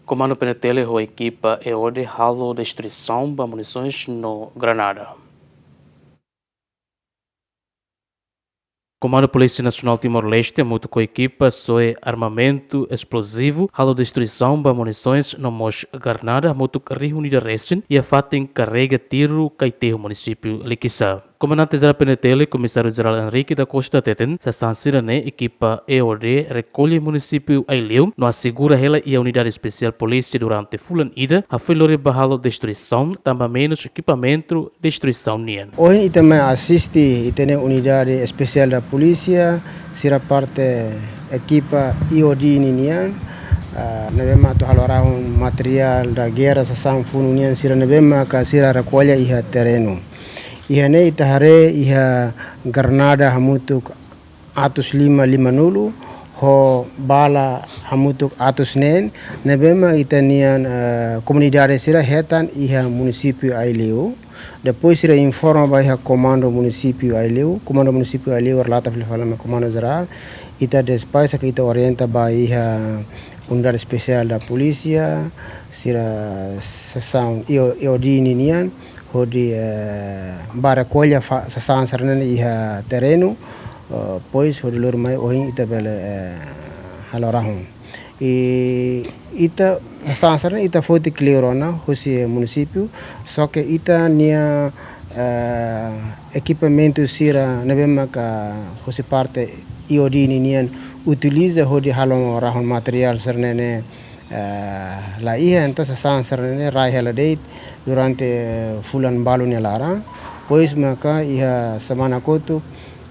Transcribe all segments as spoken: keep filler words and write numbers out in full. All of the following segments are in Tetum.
Komandu PNTL ho ekipa E O D halo destruisaun ba munisoens no granada. Komandu Polísia Nasionál Timor-Leste hamutuk ho ekipa soe armamentu esplozivu halo destruisaun ba munisoens no mós granada hamutuk rihun ida resin iha fatin karrega tiru Kaiteho, munisípiu Likisá. Komandante Jerál PNTL, Komisáriu Jerál Henrique da Costa hateten, sasán sira-ne'e ekipa E O D rekolla iha munisípiu Aileu no asegura hela iha unidade espesiál polísia durante fulan ida, hafoin lori ba halo destruisaun, tanba menus ekipamentu destruisaun nian. Ohin ita mai asiste ita-nia unidade espesiál da polísia, sira parte ekipa E O D ninian, ah, ne'ebé mak atu halo rahun materiál da gerra, sasán funu nian sira ne'ebé maka sira rekolla iha terrenu. Iha ne'e ita haree iha granada hamutuk atus lima limanulu, ho bala hamutuk atus neen, ne'ebé mak ita-nian, eh, komunidade sira hetan iha munisípiu Aileu. Depois sira informa ba iha komandu munisípiu Aileu, komandu munisípiu Aileu relata fila fali mai komandu jerál, ita despaxa ke ita orienta ba iha unidade espesiál da polísia, sira sasán E O D ninian, hodi, eh, ba rekolla fa-, sasán sira-ne'e iha terrenu, eh, depois hodi lori mai ohin ita bele, eh, halo rahun. I ita sasán sira-ne'e ita foti kleur ona husi munisípiu, só ke ita-nia, eh, ekipamentu sira ne'ebé maka husi parte E O D ninian utiliza hodi halo rahun materiál sira-ne'e, eh, la iha, entaun sasán sira-ne'e rai hela de'it durante, eh, fulan balu nia laran. Depois maka iha semana kotuk,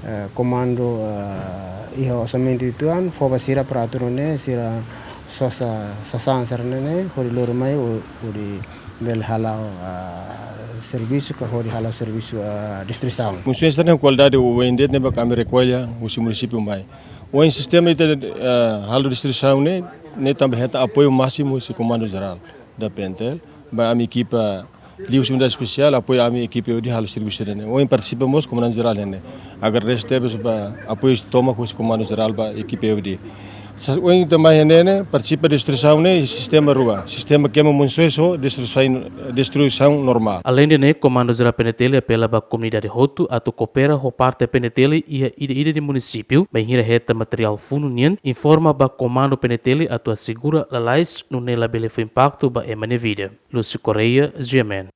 eh, komandu, eh, iha orsamentu uitoan fó ba sira para atu nune'e sira sosa sasán sira-ne'e hodi lori mai ho-, hodi bele hala'o, eh, servisu ka hodi hala'o servisu, eh, destruisaun. Munisoens sira-ne'e kualidade oin de'it ne'ebé mak ami rekolla husi munisípiu mai. Ohin sistema ita, eh, halo destruisaun ne'e, ne'e tanba hetan apoiu másimu husi komandu jerál da PNTL, ba ami ekipa liuhusi unidade espesiál, apoiu ami ekipa E O D halo servisu ne'e. Ohin partisipa mós komandante jerál ne'e. Agradese tebes ba apoiu tomak husi komandu jerál ba ekipa E O D. Sa-, ohin ita mai ne'e, partisipa destruisaun ne'e sistema rua, sistema kema munisoens ho destruisaun, destruisaun normál. Aleinde ne'e, komandu jerál PNTL apela ba komunidade hotu atu koopera ho parte PNTL iha ida-idak nia munisípiu, bainhira hetan materiál funu nian, informa ba komandu PNTL atu asegura lalais nune'e labele fó impaktu ba ema nia vida. Lúcio Correia, G M N.